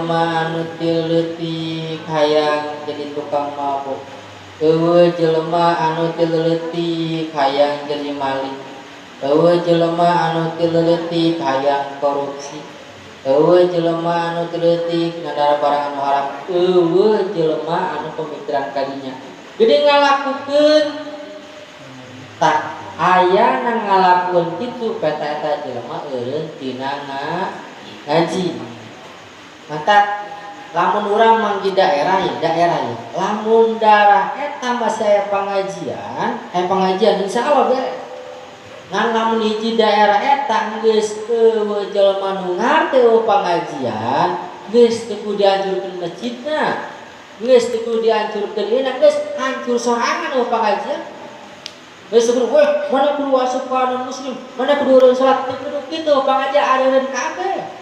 jelema anu ti leutik hayang jadi tukang mabok. Eueuh jelema anu ti leutik hayang jadi maling. Eueuh jelema anu ti leutik hayang korupsi. Eueuh jelema anu ti leutik ngadahar barang anu haram. Eueuh jelema anu pemikiran kadinya. Jadi ngalakukeun tak aya na ngalakukeun kitu peta eta jelema eureun tina ngaji. Maka lamun urang manggi daerah ya, daerah ya. Lamun daerah eta masih aya pengajian insyaallah beres. Ngan lamun hiji daerah eta geus eueuh jelema nu ngarti eueuh pengajian, geus teu kudu dihancurkeun masjidna. Geus teu kudu dihancurkeun ieu, geus hancur sorangan eueuh pengajian. Geus teu kudu, weh, mana kudu asup ka anu muslim, mana kudu urang salat, teu kudu kitu, pengajian areureun kabeh.